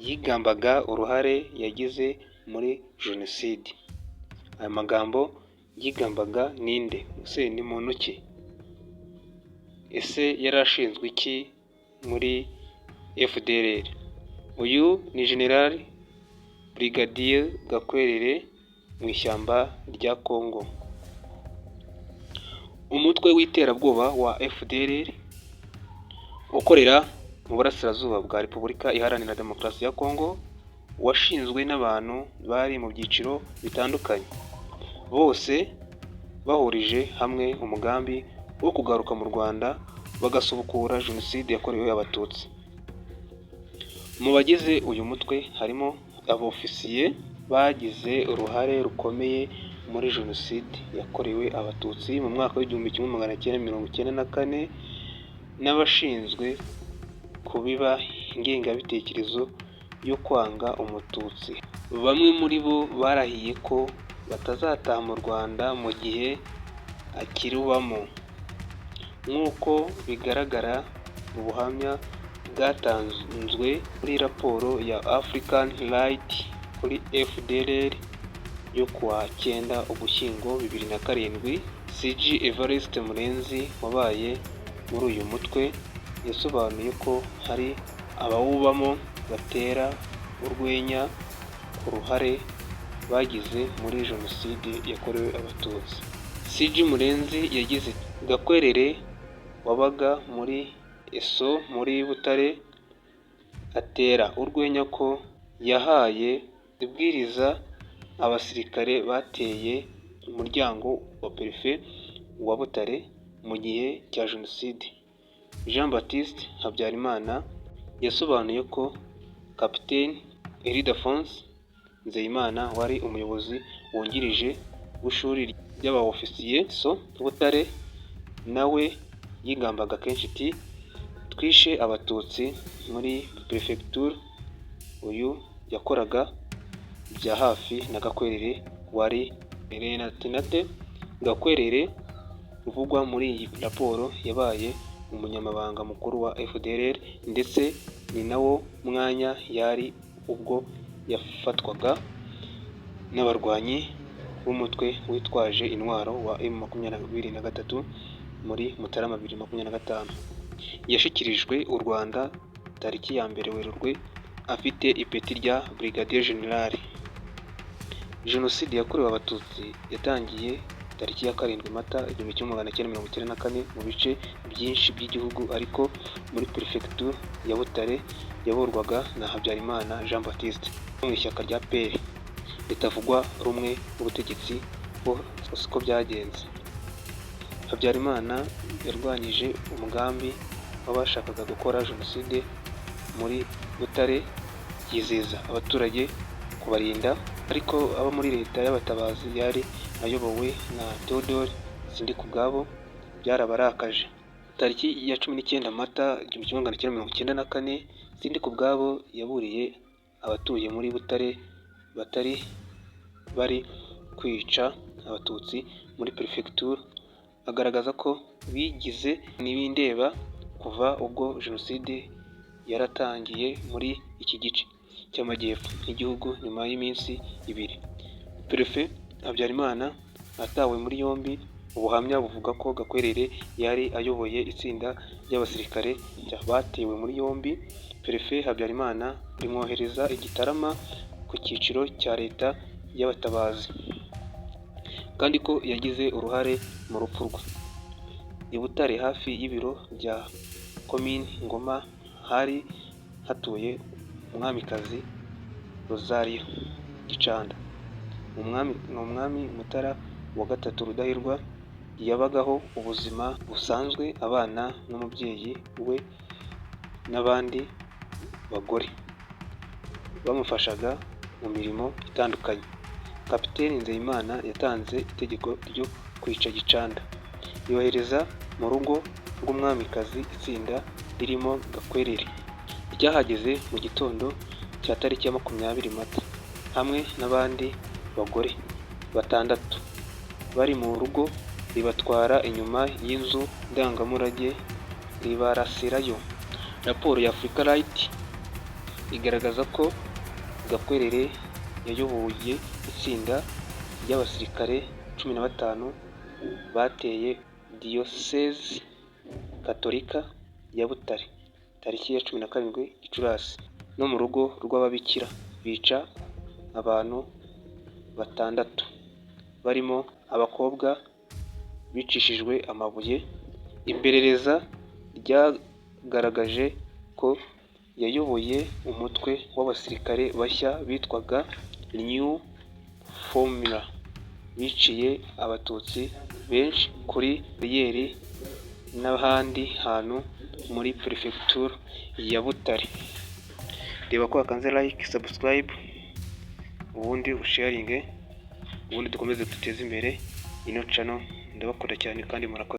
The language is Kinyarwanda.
Yigambaga uruhare yagize muri jenoside. Aya magambo yigambaga ninde? Ese ni muntu ki? Ese yari ashinzwe iki muri FDLR? Uyu ni General Brigadier Gakwerere mu ishyamba rya Congo. Umutwe w'iterabwoba wa FDLR ukorera mu burasirazuba bwa Repubulika Iharanira Demokarasi ya Congo washinzwe n'abantu bari mu byiciro bitandukanye, bose bahurije hamwe umugambi wo kugaruka mu Rwanda bagasubukura jenoside yakorewe Abatutsi. Mu bagize uyu mutwe harimo abofisiye bagize uruhare rukomeye muri jenoside yakorewe Abatutsi mu mwaka w'1994 n'abashinzwe kubiba ingengabitekerezo yo kwanga Umututsi. Bamwe muri bo barahiye ko batazataha mu Rwanda mu gihe akirubamo, nk'uko bigaragara mu buhamya bwatanzwe muri raporo ya Africa Right kuri FDLR yo kuwa 9 Ugushyingo 2007. CG Evariste Murenzi wabaye muri uyu mutwe yasobanuye ko hari abawubamo batera urwenya ku ruhare bagize muri jenoside yakorewe Abatutsi. CG Murenzi yagize ati: "Gakwerere wabaga muri ESO muri Butare atera urwenya ko yahaye ibwiriza abasirikare bateye umuryango wa Perefe wa Butare mu gihe cya jenoside, Jean Baptiste Habyarimana." Yasobanuye ko Kapiteni Ildephonse Nzeyimana wari umuyobozi wungirije w'ishuri ry'aba-ofisiye ESO Butare nawe yigambaga kenshi ati: "Twishe Abatutsi muri perefegitura." Uyu yakoraga bya hafi na Gakwerere wari Lieutenant. Gakwerere uvugwa muri iyi raporo yabaye umunyamabanga mukuru wa FDLR, ndetse ni nawo mwanya yari ubwo yafatwaga n'abarwanyi b'umutwe witwaje intwaro wa M23 muri Mutarama 2025. Yashyikirijwe u Rwanda tariki ya 1 Werurwe afite ipeti rya Brigadier General. Jenoside yakorewe Abatutsi yatangiye tariki ya 7 Mata 1994 mu bice byinshi by'igihugu, ariko muri Perefegitura ya Butare yayoborwaga na Habyarimana Jean Baptiste wo mu ishyaka rya PL ritavugwa rumwe n'ubutegetsi ho siko byagenze. Habyarimana yarwanyije umugambi w'abashakaga gukora jenoside muri Butare, yizeza abaturage kubarinda, ariko abo muri leta y'abatabazi yari ayobowe na Theodore Sindikubwabo byarabarakaje. Tariki ya 19 Mata 1994, Sindikubwabo yaburiye abatuye muri Butare batari bari kwica Abatutsi muri perefegitura, agaragaza ko bigize ntibindeba kuva ubwo jenoside yaratangiye muri iki gice cy'amajyepfo y'igihugu. Nyuma y'iminsi 2 Perefe Habyarimana atawe muri yombi, ubuhamya buvuga ko Gakwerere yari ayoboye itsinda ry'abasirikare batewe muri yombi Perefe Habyarimana, rimwohereza i Gitarama ku cyicaro cya leta y'abatabazi, kandi ko yagize uruhare mu rupfu rwe. I Butare hafi y'ibiro bya Komini Ngoma hari hatuye Umwamikazi Rosalie Gicanda. Ni Umwami Mutara wa III Rudahigwa yabagaho ubuzima busanzwe abana n'umubyeyi we n'abandi bagore bamufashaga mu mirimo itandukanye. Kapiteni Nzeyimana yatanze itegeko ryo kwica Gicanda, yohereza mu rugo rw'umwamikazi itsinda ririmo Gakwerere. Ryahageze mu gitondo cya tariki ya 20 Mata hamwe n'abandi bagore batandatu bari mu rugo, ribatwara inyuma y'inzu ndangamurage ribarasirayo. Raporo ya Africa Right igaragaza ko Gakwerere yayoboye itsinda ry'abasirikare 15 bateye Diyosezi Katolika ya Butare tariki ya 17 Gicurasi, no mu rugo rw'ababikira bica abantu batandatu barimo abakobwa bicishijwe amabuye. Iperereza ryagaragaje ko yayoboye umutwe w'abasirikare bashya bitwaga New Formula, biciye Abatutsi benshi kuri bariyeri n'ahandi hantu muri Perefegitura ya Butare. Reba ko wakanze like, subscribe, ubundi usharinge, ubundi dukomeze duteze imbere ino channel. Ndabakunda cyane kandi murakoze.